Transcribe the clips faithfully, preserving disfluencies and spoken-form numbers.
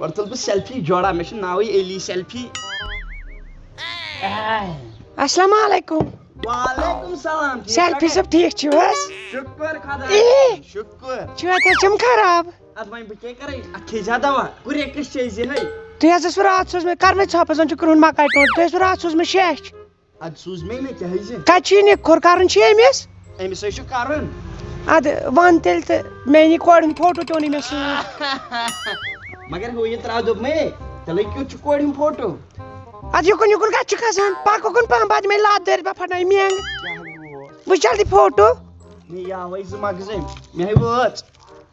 تُل بہٕ سیلفی جوڑا، مےٚ چھُ ناوٕے علی سیلفی۔ السلام علیکم۔ وعلیکم السلام، ٹھیٖک سیلفی چھکھے؟ صٲب، ٹھیٖک چھِو حظ؟ شُکر خۄدایَس اے! کُن، شُکر۔ چھِو اَتہِ حظ تِم خراب؟ اَدٕ وۄنۍ بہٕ کیٛاہ کَرٕ؟ اَتھ کھیٚیہِ زیادٕ دَوا، گُرے کٔژ چھِ أسۍ یِہوٚے؟ تُہۍ حظ ٲسوٕ راتھ سوٗزمٕتۍ، کَر مےٚ ژھۄپہٕ زَن چھُ کرٛہُن مَکاے ٹوٹھ، تُہۍ ٲسوٕ راتھ سوٗزمٕتۍ شیٚچھ۔ اَدٕ سوٗز مےٚ نہٕ، کیٛازِ؟ کَتہِ چھُ یہِ نِکھُر کَرُن چھُ أمِس؟ أمِس ہے چھُ کَرُن۔ اَدٕ وَن تیٚلہِ تہٕ، میٛانہِ کورِ ہُنٛد فوٹو تہِ اوٚن أمۍ مےٚ سۭتۍ۔ مگر ہُہ یہِ ترٛاو دوٚپمَے، تیٚلے کیُتھ چھُ کورِ ہُنٛد فوٹو؟ اَدٕ یُکُن یُکُن کَتہِ چھُکھ کھسان؟ پَکھ اُکُن پَہَم، پَتہٕ مےٚ لَتھ دٲرِتھ بہٕ پھَٹناوٕ مینٛگ۔ کیٛاہ گوٚو؟ وٕچھ جلدی فوٹو۔ مےٚ یہِ آوَے زٕ مَغزٕ، مےٚ ہے وٲژ۔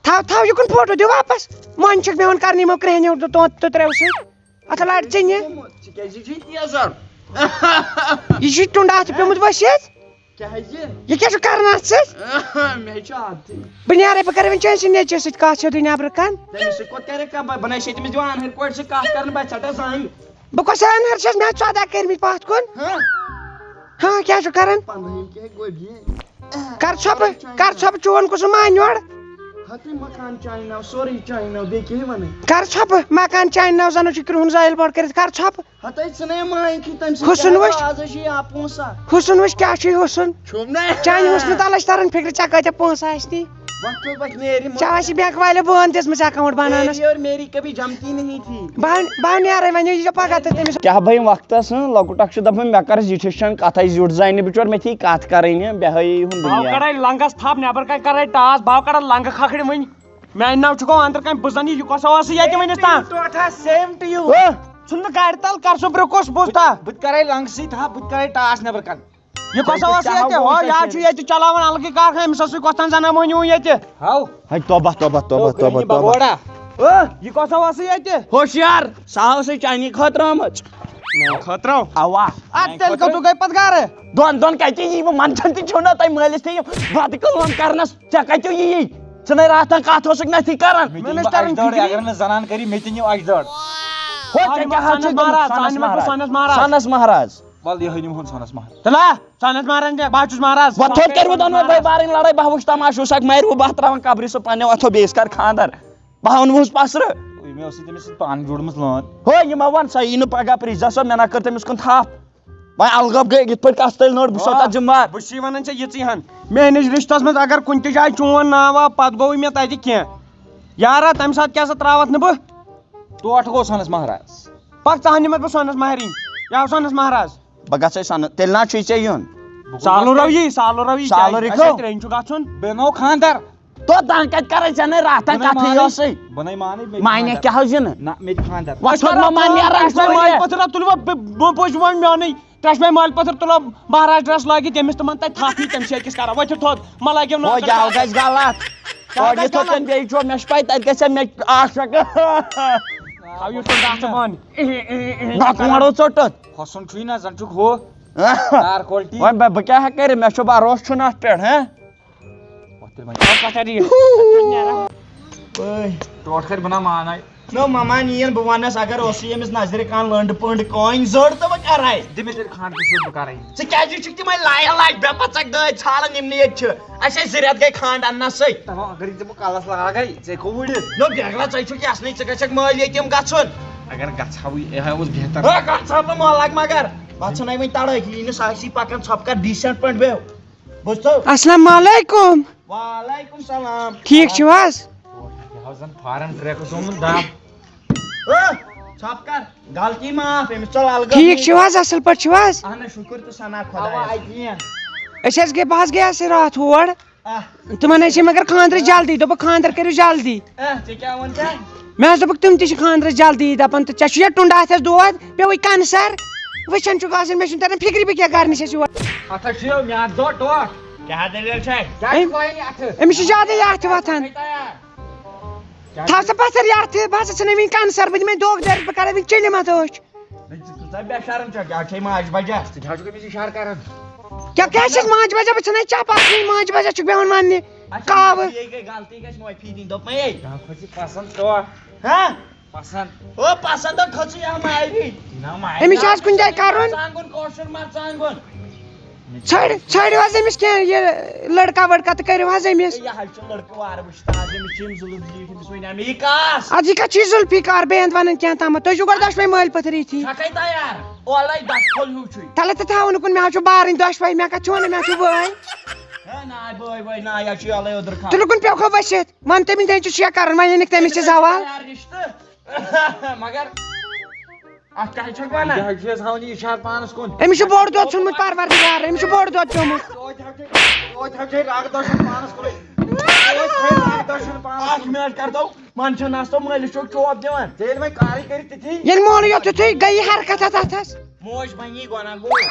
تھاو، تھاو یُکُن فوٹو، دِ واپَس۔ مۄنۍ چھُکھ مےٚ ووٚن کَرنی یِمو کرٛہنیو تہٕ تونٛتہٕ تہٕ ترٛیو سۭتۍ۔ اَتھ لَڑِ ژےٚ نہِ۔ ژٕ کیٛازِ چھُے تیز اَڑ؟ یہِ چھُے ٹُنٛڈ اَتھٕ پیوٚمُت ؤسِتھ۔ کیٛازِ؟ یہِ کیٛاہ چھُ کَران اَتھ سۭتۍ؟ مےٚ چھُ عادتٕے۔ بہٕ نیرَے، بہٕ کَرٕ وۄنۍ چٲنۍ سۭتۍ نیٚچوِس سۭتۍ کَتھ سیوٚدُے نٮ۪برٕ کَن۔ تٔمِس سۭتۍ کوٚت کَرِ کَتھ؟ بہٕ، بہٕ نَے چھَس تٔمِس دِوان اَنہَرِ کورِ سۭتۍ کَتھ کَرنہٕ، بہٕ ژَٹَس زَنٛگ۔ بہٕ کۄس اَنہَر چھَس؟ مےٚ چھِ ژۄداہ کٔرمٕتۍ پَتھ کُن۔ ہاں؟ ہاں، کیٛاہ چھُ کَران؟ پَنٛدہٲیِم کیٛاہ گوٚو بیٚیہِ؟ کَر ژھۄپہٕ، کَر ژھۄپہٕ، چون کُس مانہِ یورٕ؟ ہَتٕے مکان چایناو، سورُے چایناو، بیٚیہِ کیٛاہ وَنٕے؟ کَر ژھۄپہٕ، مکان چایناو، زَنہٕ چھُ کرٛہُن زٲیِل پٲٹھۍ کٔرِتھ، کَر ژھۄپہٕ۔ ہتٕے ژٕ نے مانکھٕے تٔمۍ سٕنٛدۍ حُسُن کیٛاہ وٕچھ۔ آز حظ چھِ یا پونٛسہٕ۔ حُسُن وٕچھ، کیٛاہ چھُے حُسُن؟ چھُم نہ۔ چانہِ حُسنہٕ تَل ٲسۍ تَران فِکرِ، ژےٚ کۭتیٛاہ پونٛسہٕ آسہِ تی؟ وقت حظ وقت نیرِ مگر۔ ژےٚ آسہِ بینٛک والٮ۪و بٲن دِژمٕژ account بناونس۔ میری اور میری کبھی جمتی نہیں تھی۔ بہٕ ہا، بہٕ ہا نیرے وۄنۍ، یہِ چھےٚ پگاہ تہٕ تٔمِس۔ کیٛاہ بھاے وقتس، ہٕنٛہ، لۄکُٹ اکھ چھُ دپان، مےٚ کر زِٹھِس چھَنہٕ کتھے زیُٹھ زنہِ بچور، مےٚ تھی کتھ کرٕنۍ، بیٚہے ہُنٛد بہٕ دُنیا۔ کڑے لنگس تھپھ، نٮ۪بر کنہِ کرے ٹاس، بہٕ ہا کڑٕ لنگہٕ کھکھرِ وٕنۍ۔ میانہِ ناو چھُکھ اندر کامہِ، بہٕ زن یہِ، یہِ کۄس آواز چھِ یتہِ وٕنِس تام؟ ٹوٹھا same to you۔ ہہ؟ ژھُن نہٕ گاڑِ تل، کر سُہ برٛونٛہہ کُس بوٗزتا؟ بہٕ تہِ کرے لنٛگسٕے تھپھ، بہٕ تہِ کرے ٹاس نٮ۪بر کن۔ یہِ کۄس آواز چھِ یتہِ؟ ہو، یہِ حظ چھُ ییٚتہِ چلاوان الگٕے کارخان، أمِس ہسا چھُ کۄس تام زنان مۄہنیو یتہِ۔ ہاو۔ ہے توبہ، توبہ، توبہ، توبہ، توبہ۔ بگوڑا۔ ہہ؟ یہِ کۄس آواز چھِ یتہِ؟ ہوشیار، سۄ آواز چھِ چانی خٲطرٕ آمٕژ۔ میانہِ خٲطرٕ؟ اوا۔ ادٕ تیٚلہِ کتھ گٔے پتہٕ گرٕ؟ دۄن دۄن کتہِ یی بہٕ منٛدچھان تہِ چھُو نہ تۄہہِ مٲلِس تہِ یِم وتہِ کٲم کرنس۔ ژےٚ کتہِ یی؟ ژٕ نے راتھ تام کتھ اوسُکھ نتھی کران۔ مےٚ تہِ مےٚ نہٕ چھِ تران اجدٲڑ، فِکرِ۔ اگر نہٕ زنان کری، مےٚ تہِ نِیِو اجدٲڑ۔ ہو، ژےٚ کیٛاہ حظ چھُے گوٚمُت؟ سنس مہراز، سنس مہراز۔ سنس مہراز۔ ول یِہوٚے نِمہون سنس مہراز۔ تلا، سنس مہراز دِ، بہٕ ہا چھُس مہراز۔ وۄتھ تھوٚد کٔرِو دۄنوَے بٲے بارٕنۍ لڑٲے، بہٕ ہا وٕچھِ تماشہٕ، وٕچھکھ مَرِ ہُہ بہہ تراوان قبرِ سُہ پننہِ وۄتھو بیٚیِس کر خاندر۔ بہٕ ہا ووٚنمُس پسرٕ۔ ہے، مےٚ ٲسٕے تٔمِس سۭتۍ پانہٕ جُڑمٕژ لٲن۔ ہو، یہِ مہ وَن، سۄ یی نہٕ پگاہ پرٛژھ زِ سۄ، مےٚ نہ کٔر تٔمِس کُن تھپھ۔ وۄنۍ الگب گٔے، یِتھ پٲٹھۍ کَس تٔلۍ نٔر، بہٕ چھُسو آ، تَتھ ذِمہٕ وار۔ بہٕ چھُسے وَنان ژےٚ یِژٕے ہَن۔ میٲنِس رِشتَس منٛز اگر کُنہِ تہِ جایہِ چون ناو آو، پَتہٕ گوٚوُے مےٚ تَتہِ کینٛہہ۔ یارا، تَمہِ ساتہٕ کیٛاہ سا ترٛاوَتھ نہٕ بہٕ؟ ٹوٹھ گوٚو سۄنَس مہراز۔ پَکھ ژٕ ہَن نِمَتھ بہٕ سۄنَس مہرِنۍ۔ یا سۄنَس مہراز۔ بہٕ گژھے سۄنہٕ، تیٚلہِ نہ چھُے ژےٚ یُن۔ بہٕ سالُن گوٚو روی، سالُن روی، سالُن چاے، رِکھو۔ اَسہِ ترٛٮ۪ن چھُ گژھُن۔ بیٚیہِ نوٚو خانٛدر۔ تو تنہٕ کتہِ کرے ژےٚ نے راتھا بہٕ نے کتھٕے مانے، یۄسٕے؟ بہٕ نے مانے، مےٚ تہِ معنی خانٛدر۔ کیٛاہ حظ یِنہٕ؟ نہ، مےٚ تہِ خانٛدر۔ وۄتھ تھوٚد مہ مان نیران ترٛٮ۪ش ماے مٲلۍ پٔتھٕر تُلوا، بہٕ، بہٕ، بہٕ پوشہِ وۄنۍ میونٕے۔ ترٛٮ۪ش ماے مٲلۍ پٔتھٕر تُلو مہراز ڈرس لٲگِتھ، تٔمِس تِمن تتہِ تھپھ یی، تٔمِس چھِ أکِس کران۔ وۄتھِو تھوٚد، مہ لٲگِو نہٕ ہو، اَتھ یہِ آو پٮ۪ٹھ۔ گژھِ غلط۔ کیٛاہ ہو، گژھِ یہِ تھوٚد غلط؟ تٔمۍ بیٚیہِ چھُ، مےٚ چھُ پاے تتہِ گژھِ مےٚ عاشق۔ تھاو یہِ ژوٚٹ اتھ ژٕ بۄن۔ نہ کُن وڑو ژوٚٹُتھ۔ کھۄسُن چھُے نہ، زن چھُکھ ہُہ۔ تار کولٹی۔ وۄنۍ بہٕ، بہٕ کیٛاہ ہٮ۪کہٕ کٔرِتھ؟ مےٚ چھُ بھروسہٕ چھُنہٕ اتھ پٮ۪ٹھ، ہہ؟ وۄتھ تیٚلہِ وۄنۍ۔ وۄتھ پتہٕ یہِ۔ ٹوٹھ کھٔرۍ بناو مانے۔ نو مما نِیَن بہٕ وَنَس، اگر اوسُے أمِس نظرِ کانٛہہ لٔنٛڈ پٔنٛڈ کٲنۍ زٔڑ تہٕ بہٕ کَرَے۔ دِ مےٚ تیٚلہِ کھنٛڈ تہٕ سیُن بہٕ کَرَے۔ ژٕ کیٛازِ چھُکھ تِمَے لایَن لایَن بے پَژَک دٲدۍ ژھانٛڈان یِم نہٕ ییٚتہِ چھِ؟ اَسہِ ٲسۍ زٕ رٮ۪تھ گٔے کھنٛڈ اَننَسٕے۔ تَمام اگر یہِ ژےٚ بہٕ کَلَس لاگَے، ژےٚ گوٚو وُڑِتھ۔ نو بیگلا، ژَے چھُکھ یَسنٕے، ژٕ گژھکھ مٲلۍ ییٚتہِ یِم گژھُن۔ اگر گژھہَوٕے، یہِ ہا اوس بہتر۔ ہے، گژھ ژھانٛڈ نہٕ مَہ لَگ مگر۔ پَتہٕ چھُنَے وۄنۍ تَڑٲکھ، یی نہٕ سُہ آسی پَکان، ژھۄپہٕ کَر decent پٲٹھۍ بیٚہو۔ بوٗزتھو؟ السلام علیکم۔ وعلیکم سلام۔ ٹھیٖک چھِو حظ؟ یہِ حظ زن فارم ٹریکس اومُت دب۔ ہہ؟ ژھۄپہٕ کر، غلطی معاف، أمِس ژوٚل الگٲب ٹھیٖک نیٖرِتھ۔ چھِو حظ؟ اصٕل پٲٹھۍ چھِو حظ؟ اہن حظ، شُکُر تہٕ ثنا خۄدایس۔ اوا، اَتہِ کینٛہہ۔ أسۍ حظ گٔے، بہٕ حظ گٔیس راتھ ہور۔ آہ۔ تِمن حظ چھِ مگر خانٛدرٕچ جلدی، دوٚپُکھ خانٛدر کٔرِو جلدی۔ اہ، ژےٚ کیٛاہ ووٚن ژےٚ؟ مےٚ حظ دوٚپُکھ تِم تہِ چھِ خانٛدرس جلدی دپان، تہٕ ژےٚ چھُ یا ٹُنڈٕ اَتھس دود، پیوٚوُے کنسر۔ وٕچھان چھُکھ آز، مےٚ چھُنہٕ تران فِکرِ بہٕ کیٛاہ کرنہِ چھَس یور۔ اتھ حظ چھُ مےٚ اتھ دۄہ ٹوٹھ۔ کیٛاہ دٔلیٖل چھے؟ کیٛاہ چھُ أمۍ، کۄلہِ اَتھٕ؟ أمِس چھُ زیادٕ یہِ اَتھٕ وۄتھان۔ کیٛاہ تھاو سا پَتھر یہِ اَتھٕ، بہٕ ہسا ژھٕنَے وٕنہِ کنسر، بہٕ دِمَے دۄگ دٲرِتھ، بہٕ کَڑَے وٕنہِ چِلہِ مَتہٕ أچھ۔ نہ، ژٕ کۭژاہ بے شرم چھکھ، یہِ حظ چھے ماجہِ بجا۔ ژٕ کیٛاہ چھُکھ أمِس اِشارٕ کران؟ کیٛاہ، کیٛاہ چھَس ماجہِ بجا؟ بہٕ ژھٕنَے چپاتھ وٕنہِ ماجہِ بجا، چھُکھ بیٚہوان وَننہِ۔ اچھا، کاوٕ۔ یے گٔے غلطی، گژھِ معٲفی دِنۍ، دوٚپمَے یے۔ کیٛاہ کھوٚت یہِ پسنٛد ژےٚ؟ ہاں؟ پسنٛد۔ او، پسنٛد ہا کھٔژٕے اَتھ ماوی۔ نہ، ماوی أمِس چھِ آز کُنہِ جایہِ کَرُن۔ مرژٕوانٛگُن، کٲشُر مرژٕوانٛگُن۔ ژھٲنٛڈ، ژھٲنٛڈِو حظ أمِس کینٛہہ یہِ لٔڑکا ؤڑکا تہٕ کٔرِو حظ أمِس۔ ہے، یہِ حظ چھُ لٔڑکہٕ وارٕ وٕچھتہٕ حظ، أمِس چھِ یِم ظُلُم زیٖٹھۍ، أمِس وٕنۍ اَمریٖکاہَس۔ اَدٕ یہِ کَتھ چھُ یہِ ذُلفِقار بیٚیہِ وَنان کینٛہہ تامَتھ؟ تُہۍ چھِو گۄڈٕ دۄشوَے مٲلۍ پٲتھٕر یِتھی۔ چھَکَے تیار؟ اولَے دَچھ پھوٚل ہیوٗ چھُے۔ تَلہٕ تہٕ تھاوُن کُن، مےٚ حظ چھُ بارٕنۍ دۄشوَے، مےٚ کَتھ چھُو وَنان، مےٚ حظ چھُ بٲے۔ ہے ناے بٲے وٲے ناے، یہِ حظ چھُ یَلَے أدرٕ کھال۔ تُلہٕ کُن پیوٚو کھو ؤسِتھ۔ وَن تٔمِس دٔنۍ چھُ شیخ کَرُن، وۄنۍ أنِکھ تٔمِس تہِ زوال۔ تیار رِشتہٕ۔ مگر اَتھ کیٛاہ چھَکھ وَنان؟ یہِ حظ چھُ اَسہِ ہاوان یہِ اِشارٕ پانَس کُن۔ أمِس چھُ بوٚڑ دۄد ژھُنمُت پَروَردِگارَن، أمِس چھُ بوٚڑ دۄد پیوٚمُت۔ توتہِ حظ چھِ، توتہِ حظ چھِ رَگ دَچھُن پانَس کُنٕے۔ توتہِ چھِ رَگ دَچھُن پانَس اَکھ کُن۔ مِنَٹ کَر تو، منٛز چھَنہٕ آسہٕ تو مٲلِس چوک چوب دِوان۔ ژےٚ ییٚلہِ وۄنۍ کارٕے کٔرِتھ تِتھی۔ ییٚلہِ مولٕے یوت تیُتھُے گٔیی حرکت اَتھ اَتھَس۔ موج بَنی گۄناہ گوٚو۔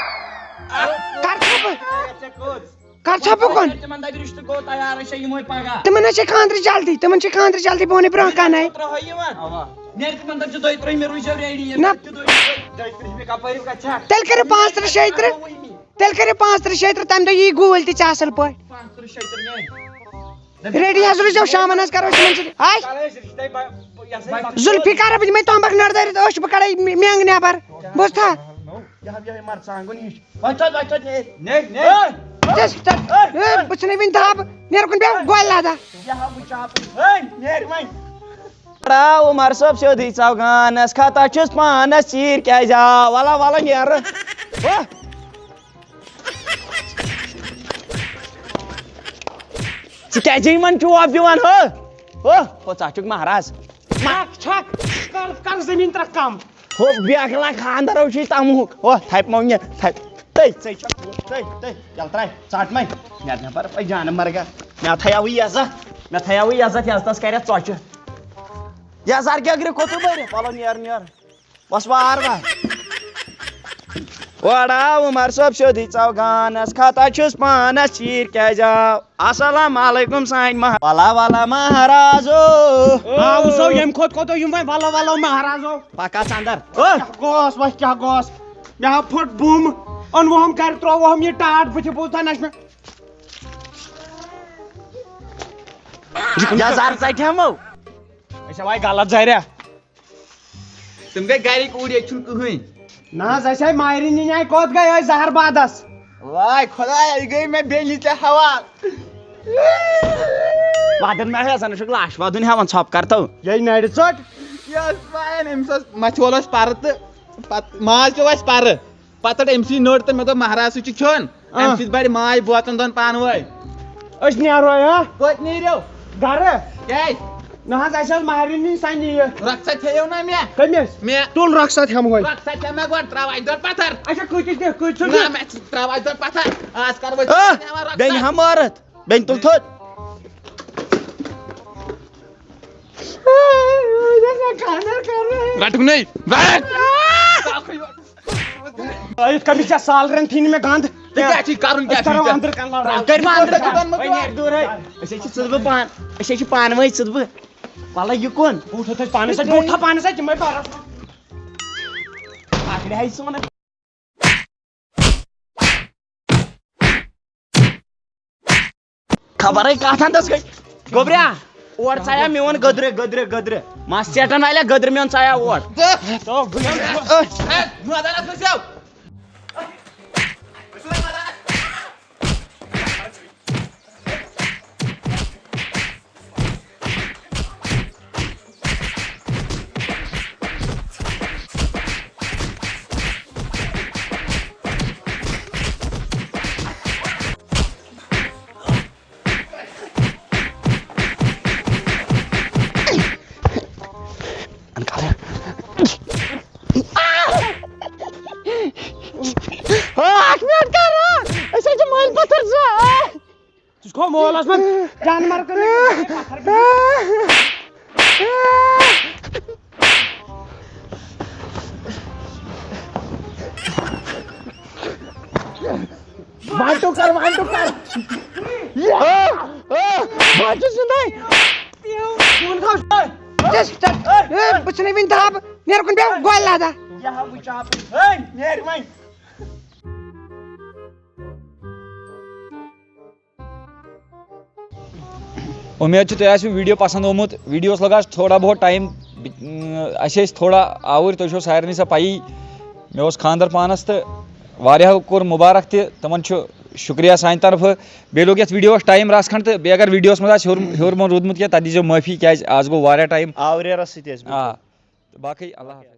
کَر ژھۄپہٕ؟ ژےٚ کٔژ؟ کر ژھۄپہٕ کُن؟ تِمن دپہِ رِشتہٕ گوٚو تیار، أسۍ چھِ یِموے پگاہ۔ تِمن حظ چھِ خانٛدرٕچ جلدی، تِمن چھِ خانٛدرٕچ جلدی، بہٕ وَنَے برونٛہہ کَنَے۔ ترٛاوہو یِوان۔ اوا۔ نیرِ تِمن دپہِ ژٕ دۄیہِ ترٛہہِ مےٚ روٗزیو ریڈی، ییٚمہِ نہ۔ دۄہ تہِ دۄیہِ ترٛہہِ۔ دۄیہِ ترٛہہِ مےٚ کپٲرۍ گژھِ ہا؟ تیٚلہِ کٔرِو پانٛژھ ترٕٛہ شیٚیہِ ترٕٛہ، تیٚلہِ کٔرِو پانٛژھ ترٕٛہ شیٚیہِ ترٕٛہ، تَمہِ دۄہ یی گوٗلۍ تہِ ژےٚ اَصٕل پٲٹھۍ۔ پانٛژھ ترٕٛہ شیٚیہِ ترٕٛہ نیرِ۔ ریڈی حظ روٗزیو، شامن حظ کرو أسۍ تِمن سۭتۍ۔ ہاے۔ کَلہٕ ٲسۍ رِشتے با-، یہِ ہسا یہِ ذوالفقار ابدی، مےٚ تمبکھ نٔر دٲرِتھ، أچھ بہٕ کڑے مِ-، مٮ۪نٛگ نٮ۪بر۔ بوزتھا؟ یہِ ہا، یہِ ہا یہِ مرژٕوانٛگُن ہِش۔ وۄنۍ تھوٚد، وۄنۍ تھوٚد، ہے۔ نیر، نیر۔ ہے۔ ژٕ، ژٕ، ہے، بہٕ ژھٕنے وٕنہِ دَب، نیر کُن بیٚہہ، گۄلہِ لَدہ۔ یہِ ہا وٕچھ آپٕے۔ ہے، نیر وۄنۍ۔ آو عمر صٲب سیوٚدُے ژاو گانَس، کھتا چھُس پانَس ژیٖرۍ کیٛازِ آو؟ وَلہ، وَلہ، نیر۔ ہو۔ ژٕ کیٛازِ یِمن چوب دِوان ہو؟ ہو، ہو، ژٕ ہا چھُکھ مہراز۔ چھَکھ، چھَکھ، کر، کر زٔمیٖن ترٛکھ کم۔ ہو، بیکلا خاندر ہو چھُے تموک۔ ہو، تھپہِ مۄنگہِ، تھپہِ۔ تٔے، ژے چھَکھ، تٔے، تٔے، یَلہٕ ترٛاے، ژَٹ مَے۔ مےٚ نفر پَے جانہٕ مرگا۔ مےٚ تھایاوٕے عزت، مےٚ تھایاوٕے عزت، یَزتَس کَرٮ۪تھ ژۄچہِ۔ یَزار کیٛاہ گرِ کوٚتُے بٔرِتھ؟ وَلہٕ نیر، نیر۔ بس وار وار۔ اورٕ آو عمر صٲب سیوٚدُے ژاو گانس، کھتا چھُس پانس چیٖر کیٛازِ آو؟ السلام علیکم سانہِ مہ-، ولا ولا مہرازو۔ آ، وٕچھو، ییٚمہِ کھۄتہٕ کوٚت یِم وۄنۍ ولا ولا مہرازو۔ پکا ژٕ اندر۔ کیٛاہ گوس، وۄنۍ کیٛاہ گوس؟ مےٚ ہا پھٔٹ بُم، اوٚنوُہم گرِ، ترٛووُہم یہِ ٹاٹھ بٕتھِ، بوٗزتھا نہ چھُ مےٚ۔ یزار ژٹہِ ہمو۔ أسۍ ہا وایہِ غلط زریا۔ تِم گٔے گرِکۍ اوٗرۍ، ییٚتہِ چھُنہٕ کٕہٕنۍ۔ نہ حظ، اَسہِ آے ماہرِنہِ نِنہِ آے کوٚت گٔے؟ أسۍ زہر بادس۔ واے خۄدایا، یہِ گٔے مےٚ بیٚنہِ ژےٚ حوال۔ وَدُن مےٚ ہٮ۪ژان چھُکھ لاش وَدُن ہٮ۪وان، ژھۄپہٕ کر تو۔ یے نرِ ژوٚٹ۔ یہِ ٲس وایان، أمِس ٲس مَتھِ وول اَسہِ پَرٕ تہٕ پَتہٕ ماز پیوٚو اَسہِ پَرٕ۔ پتہٕ أمۍ سٕے نٔر تہٕ مےٚ دوٚپ، مہراز سۭتۍ چھُ کھیوٚن۔ آ۔ اَمہِ سۭتۍ بڑِ ماے بوتن دۄن پانہٕ وٲنۍ۔ أسۍ نیرو، ہا؟ کوٚت نیٖرِو؟ گرٕ۔ کیٛازِ؟ نہ حظ، اَسہِ ٲس مہرِنۍ نِنۍ، سۄ نِیہِ۔ رۄخصت تھٲیِو نا مےٚ۔ کٔمِس؟ مےٚ۔ تُل رۄخصت ہٮ۪مہوے۔ رۄخصت ہٮ۪م مےٚ گۄڈٕ، ترٛاو اَسہِ دۄد پتھر۔ اچھا، کۭتِس دِکھ؟ کۭتِس چھُ نہ، دیُن؟ مےٚ چھِ ترٛاو اَسہِ دۄد پتھر۔ آز کرو أسۍ آ، ہٮ۪وان رۄخصت۔ بیٚنہِ ہمارت۔ بیٚنہِ تُل تھوٚد۔ رٹُک نَے، رٹ۔ آ، یِتھ کٔنۍ چھِ سالرَن تھٲینہِ مےٚ گنٛد۔ تہٕ کیٛاہ چھُے کَرُن، کیٛاہ أسۍ چھُے کرو ژےٚ؟ أنٛدرٕ کَنہِ لڑٲے۔ کٔرۍ ما أنٛدرٕ کَنہِ؟ وۄنۍ نیرِ دوٗرے۔ أسۍ ہے چھِ ژٕ تہٕ بہٕ پانہٕ، أسۍ ہے چھِ پانہٕ ؤنۍ ژٕ تہٕ بہٕ۔ وَلہٕ یہِ کُن۔ بوٗٹھ تھٲوِتھ پانَس سۭتۍ، بوٗٹھ تھاو پانَس سۭتۍ، تِمَے پَرَس۔ اَکھ رِہاے سون۔ خبرے کتھ اندس گٔے۔ گوٚبریا، اور ژایا میون گٔدرِ، گٔدرِ، گٔدرِ۔ مس ژیٹن والیا گٔدرِ میون ژایا اور۔ تو گٔے۔ ہے، مٲدانس منٛز یَو۔ اکھ منٹ کر، أسۍ حظ چھِ مٲلۍ پتھر زٕ۔ ژٕ چھُکھ مولس منٛز جانور کٕنان۔ وانٹو کر، وانٹو کر۔ آ، آ، بہٕ حظ چھُس زِندَے۔ فون تھاو۔ اے، بہٕ چھُسَے وٕنہِ دَب۔ نیر کُن بیٚہہ، گۄلہِ لَدہ۔ یہِ ہا وٕچھ اَپٲرۍ۔ ہے، نیر وۄنۍ۔ اُمید چھِ تۄہہِ آسِوٕ video پسنٛد آمُت۔ Videoس لوٚگ آز تھوڑا بہت time، اَسہِ ٲسۍ تھوڑا آوٕرۍ، تۄہہِ چھو سارنٕے سۄ پَیی۔ مےٚ اوس خانٛدر پانَس تہٕ واریاہو کوٚر مُبارک تہِ، تِمن چھُ شُکریہ سانہِ طرفہٕ۔ بیٚیہِ لوٚگ یَتھ ویٖڈیوَس ٹایم رَژھ کھنٛڈ، تہٕ بیٚیہِ اگر ویٖڈیوَس منٛز آسہِ ہیوٚر ہیوٚر بۄن روٗدمُت کینٛہہ، تَتھ دیٖزیو معٲفی، کیٛازِ آز گوٚو واریاہ ٹایم۔ آورٮ۪رَس سۭتۍ ٲسۍ بہٕ۔ آ، تہٕ باقٕے اللہ حافظ۔